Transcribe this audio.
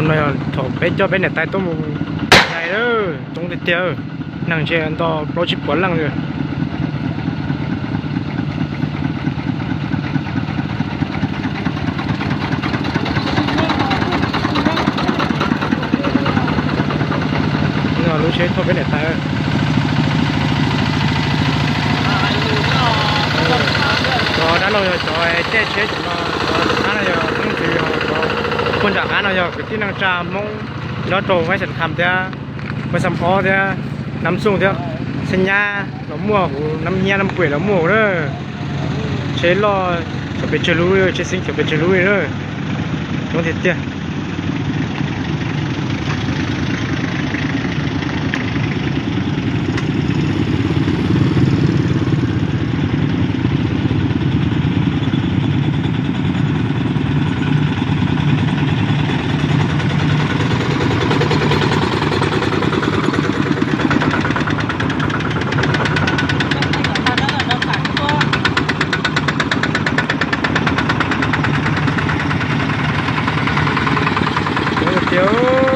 No yog thaum peb coj peb niam tais tuaj mus, coob tiag tiag, neeg ntshe nto plaub tsib puas leej li. Lub tsheb thauj peb niam tais. Cov dab laug yog cov caij tsheb, cov no, cov nram qab no yog Hmoob Tswv, yog cov puag nram qab no yog kwv tij neej tsa Hmoob nyob rau Huaib Xam Kham thiab, Huaib Xam Ob thiab, Nab Xooj thiab, Xeeb Nyab los muaj, huv Nab Nyiab Nab Puim los muaj huv na. Tsheb loj xyov pes tsawg lub, tsheb xeeb xyov pes tsawg lub li na. Coob tiag tiag. Coob tiag.